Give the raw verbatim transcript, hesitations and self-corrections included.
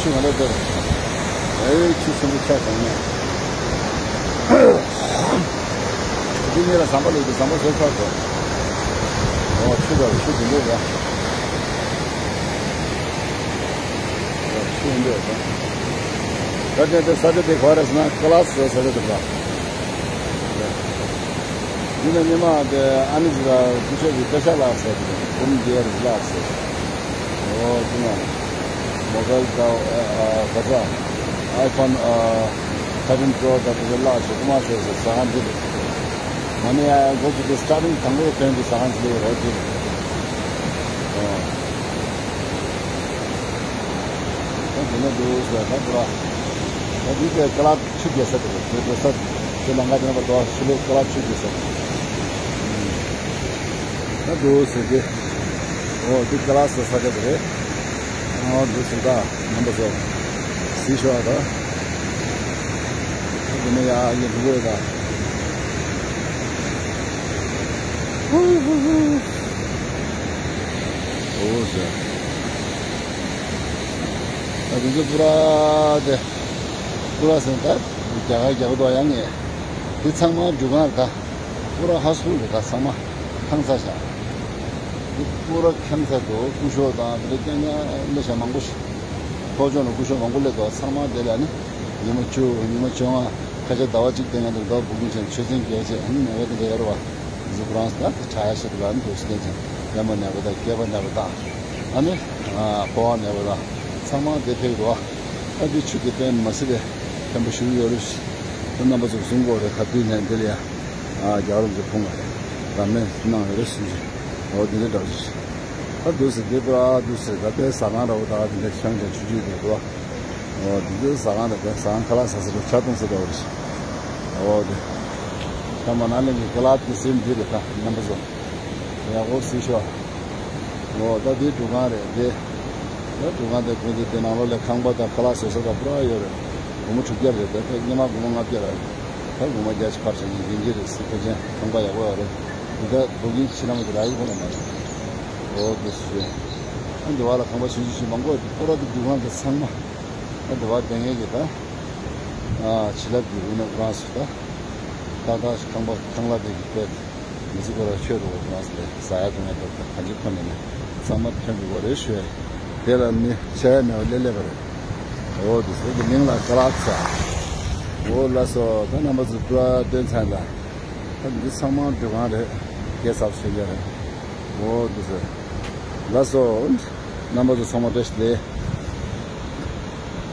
ཆུ་གང་འདྲ་འདུག་ཨེ་ཆུ་སུམ་ཅུ་ཆགས་སོང་ངས། འདི་གཉིས་ལ་ཟམ་པ་ལས་ཀྱི་ཟམ་པ་བཟོས་ཚར་སོང་། ཨོ་ཆུ་དང་ཆུ་དེ་འདྲ་རེད། ཆུ་འདི་རེད། ད་དེ་དེ་ས་ཆ་དེ་ག་རེ་ཟེར་ན་ཀ་ལ་སི་ས་ཆ་དེ་རེད། འདི་ནས་སྔོན་མ་དེ་ཨ་ནི་ཟེར་ལ་སྐུ་ཞབས་ཀྱི་སྐད་ཆ་ལགས་ཟེར་དེ་འབུམ་རྒྱལ་རིགས་ལགས་ཟེར། ཨོ་དེ་ན་མོ་བལ་དང་ཨ་ག་ས་ཨའི་ཕོན་ཨ་ཐར་ཊིན་པོ་རོ་དང་དེ་ཚོ་ལགས་ཟེར་རྐུ་མ་ཤོར་ཟེར་ཟ་ཁང་འདི་རེད། ང་ནི་ཡ་འགོ་བཙུགས་ཏེ་སི་ཊར་ཊིང་དང་པོ་ཐོན་གྱི་ཟ་ཁང་ཅིག་ལས་རོགས་ཀྱི་རེད། ཨོ། ད་དེ་ནས་འདུག་ཟེར་ད་འདུག་ཨ། ད་འདི་གའི་ཀ་ལ་ཆུ་རྒྱས་ས་དེ་རེད། དེ་འགྲོ་ས་དེ་ལམ་ཁ་དེ་ནས་འགྲོ་ཤི་ལོ་ཀ་ལ་ཆུ་རྒྱས་ས་དེ་རེད། ད་འདུག་ཟེར་གི། ཨོ་འདི་ཀ་ལ་ས་ས་ཆ་དེ་རེད། ཨོ་འདུག་ཟེར་ད་རྣམ་པ་ཚོ་གཟིགས་ཤོག་ཨ། ད་དེ་ནས་ཡར་ཡར་འགྲོ་གི་རེད་ད། ཨོ་ཟེར། ད་དེ་ཚོ་པུ་ར་དེ། པུ་ར་ཟེར་ད་རྒྱ་གར་རྒྱ་གར་དུ་ཡང་ངས། དེ་ཚང་མ་འགྲུལ་ཁང་རེད་ད། པུ་ར་ཧའུ་སི་ཕུལ་རེད་ད། ཚང་མ་ཁང་ཚ་བཞག་དེ་པུ་ར་ཁང་ཚ་དུ་སྐུ་ཞབས་དང་དེ་འདྲ་རྐྱང་རྐྱང་ལས་བྱ་མང་པོ་ཞིག་ཕོ་ཅོག་ནང་སྐུ་ཞབས་མང་པོ་སླེབས་འདུག་ཚང་མ་དེ་ལ་ནི་ཉི་མ་བཅུ་ཉི་མ་བཅོ་ལྔ་ཁ་ཤས་ཟླ་བ་གཅིག་དེ་ཡང་དུ་ཟླ་བ་འབུམ་ཆེན་ཆོས་ཚན་བརྒྱད་བཅས་ཨ་ནི་ནང་བའི་དེ་འདྲ་ཡོད་རེད་བ། གཟུགས་རང་ད་དེ་ཆ་ཡ་ཤེས་དུ་ལ་ནི་དུ་སྐད་ཅིག་ཡ་མ་ནད་པ་དང་སྐྱེས་པ་ནད་པ་དང་ཨ་ནི་ཕོ་བ་ནད་པ་དང་ཚང་མ་དེ་ཕེབས་འདུག་ཨ་དེ་ཆུ་དེ་དཔེ་མ་སྲིད་པའི་ཕན་པོ་ཞུ་གི་ཡོད་རེད། ད་རྣམ་པ་ཚོ་གསུང་གོ་རེད། ཁ་དུས་ནས་འདི་ལ་ཡ་རྒྱ་རོགས་ཀྱི་ཕུང་བ་རེད། རབ་གནས་གནང་ཡོད་རེད་ཟེར་གྱི། འོ་དེ་འདྲ་འདྲ་ཞིག་ད་དུས་སུ་དེ་པུ་ར་དུས་སུ་ད་ལྟའི་ཟ་ཁང་འདྲ་བོ་ད་དེ་འདྲ་ཤང་ཅང་ཆུ་ཆུ་དེ་འདུག་ཨོ་དེ་ཚོའི་ཟ་ཁང་དང་དེ་ཟ་ཁང་ཁ་ལག་ཟ་ས་དང་ཆ་གཏོང་ས་འདྲ་བོ་རེད། ཨོ་དེ་ད་མ་ན་ལི་གི་ཀ་ལ་དེ་ཟིན་འདི་རེད། ད་རྣམ་པ་ཚོ་ཡག་པོ་གཟིགས་ཤོག་ཨོ་ད་དེ་འགྲུལ་ཁང་རེད་དེ། ད་འགྲུལ་ཁང་དེ་ཁོང་ཚོ་དེ་ནང་ལོགས་ལ་ཁང་པ་དང་ཁ་ལག་བཟོ་ས་དང་པུ་ར་ཡོད་རེད། སྒོར་མོ་དྲུག་བརྒྱ་རེད། ད་ད་སྔོན་མ་སྒོར་མོ་ལྔ་བརྒྱ་རེད། ད་སྒོར་མོ་བརྒྱ་ཅིག་ཕར་བྱས་ནས་ཡིན་གྱི་རེད་ཟེར། ཕལ་ཆེར་ཁང་པ་ཡག་པོ་ཡོད་རེད། འདི་ད་འབུ་གིན་ཕྱི་ནང་གི་ར་ཡི་ཁོ་ན་མ་རེད། ཨོ་དེ་སུ་ཡོད། ཨ་འདི་བ་ལ་ཁང་པ་ཆུང་ཆུང་ཞིག་མང་པོ་ཡོད། པུ་ར་དེ་འགྲུལ་ཁང་དེ་ཚང་མ། ཨ་འདི་བ་དེ་ངེད་ཀྱི་ད། ཨ་བྱིན་རླབས་ཀྱི་དབུས་ན་ཨུ་རང་སུ་ད། ཏག་ཏག་ཁང་པ་ཁང་གླ་དེ་གི་དཔེ། མི་ཚེ་ཁོ་ར་ཆོས་རུ་ཨུ་རང་སུ་ལས་ཟ་ཡ་འཐུང་ཡ་ད་གང་ཅི་ཁོ་ནས་ནས་ཚང་མ་ཕན་དགོས་པ་རེད་ཞུ་ཡ། དེ་ལ་མི་ཆ་ཡ་མེད་པ་ལས་སླེབས་པ་རེད། ཨོ་དེ་ཟེར་གི་མིང་ལ་ཀ་ལག་ཚ། ཨོ་ལགས་སོ། ད་རྣམ་པ་ཚོ་པུ་ར་སྟོན་ཚར་ད། ད་འདི་ཚང་མ་འགྲུལ་ཁང་རེད། གེ་སར་ཞིག་རེད། ཨོ་དེ་ཟེར། ལགས་སོ། རྣམ་པ་ཚོ་ཚང་མ་བཀྲ་ཤིས་བདེ་ལེགས།